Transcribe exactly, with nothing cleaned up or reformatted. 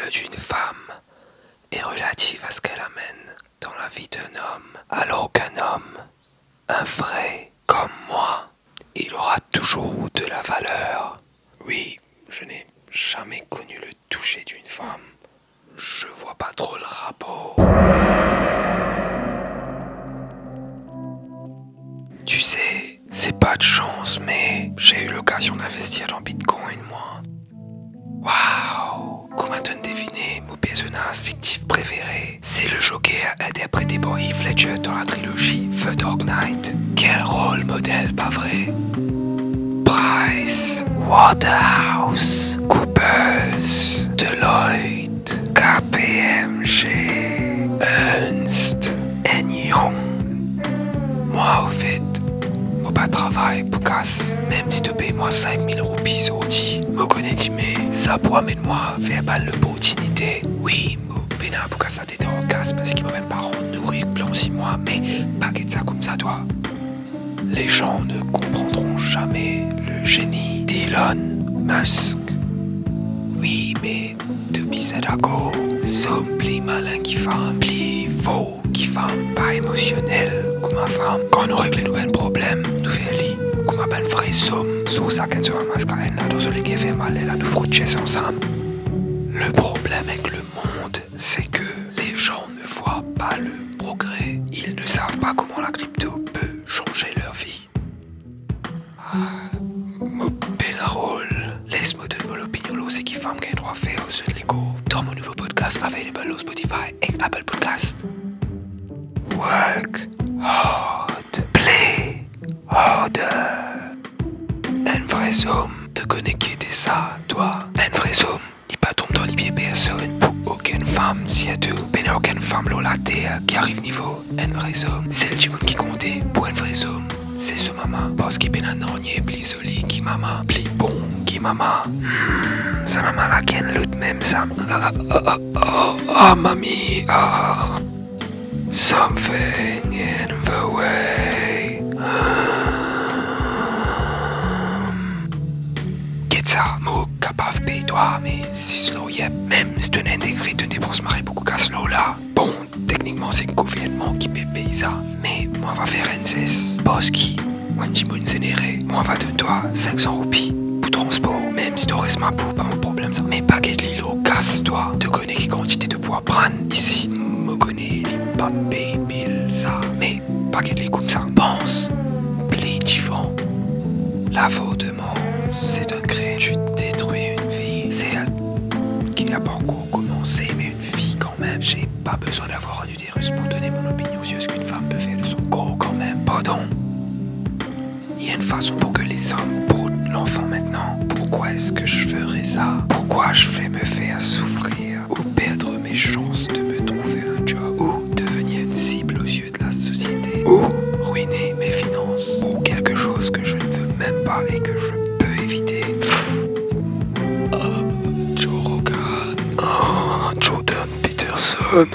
d'une femme est relative à ce qu'elle amène dans la vie d'un homme, alors qu'un homme, un vrai, comme moi, il aura toujours de la valeur. Oui, je n'ai jamais connu le toucher d'une femme. Je vois pas trop le rapport. Tu sais, c'est pas de chance, mais j'ai eu l'occasion d'investir dans Bitcoin, moi. Waouh! Kouma to'nn devine, mo personaz fiktif prefere, c'est le Joker interprété par Heath Ledger dans la trilogie The Dark Knight. Quel rôle modèle, pas vrai? Price Waterhouse Coopers, Deloitte, K P M G, Ernst and Young. Mwa, anfet, mo pa travay pou kas, mem si to pey mwa sink mil roupi zordi, mo kone dime sa pou amenn mwa ver bann loportinite. Wi, mo pena pou kas latet ar kas parski mo bann paran nouri, blansi mwa, me pa get sa koumsa twa. Les gens ne comprendront jamais le génie d'Elon Musk. Wi, me to bizin dakor, zom pli malin ki fam, pli for ki fam, pa emosionel kouma fam. Kan nou regle nou bann problem, nou fer li kouma bann vre zom. Zour sakenn so mamas karenn la, dan so leker fermal la, nou frot zes ansam. Le problème avec le monde, c'est que les gens ne voient pas le progrès. Ils ne savent pas comment la crypto peut changer leur vie. Ah, mo pena rol. Les mo donn mo lopinion lor seki fam gagn drwa fer ar zot lekor dan mo nouvo podcast available lor Spotify ek Apple Podcast. Work hard, play harder. Enn vre zom, to kone ki ete sa, twa? Enn vre zom, li pa tom dan lipie personn pou okenn fam, sirtou pena okenn fam lor later ki ariv nivo enn vre zom. Sel dimoun ki konte pou enn vre zom, se so mama, parski pena nanye pli zoli ki mama, pli bon ki mama. Hmm, sa mama la ki enn lot mem sa. Ah, ah, ah, ah, ah, mami, ah. Something in the way. Hmm. Get sa, mo kapav pey twa, me zis lorye. Mem si to ena enn degre, to depans mari boukou kas lor la. Bon, teknikman se gouvernman ki pe pey sa, me mwa va fer enn zes, parski mwa enn dimoun zenere, mwa va donn twa sink san roupi pou transpor, mem si to res mabou, pa mo problem sa, me pa get li lor kas twa. To kone ki kantite to pou aprann isi. Mo kone li pa pey bil sa, me pa get li koumsa. Pans pli divan. L'avortement, c'est un crime. Tu détruis une vie. Certes, ki la pa ankor koumanse, me une vie quand même. J'ai pas besoin d'avoir un utérus pour donner mon opinion sur ce qu'une femme peut faire de son corps quand même. Pardon. Il y a une façon pour que les hommes portent l'enfant maintenant. Pourquoi est-ce que je ferais ça? Pourquoi je vais me faire souffrir ou perdre mes chances de me trouver un job ou devenir une cible aux yeux de la société ou ruiner mes finances pour quelque chose que je ne veux même pas et que je peux éviter? Ah, Joe Rogan. Ah, Jordan Peterson.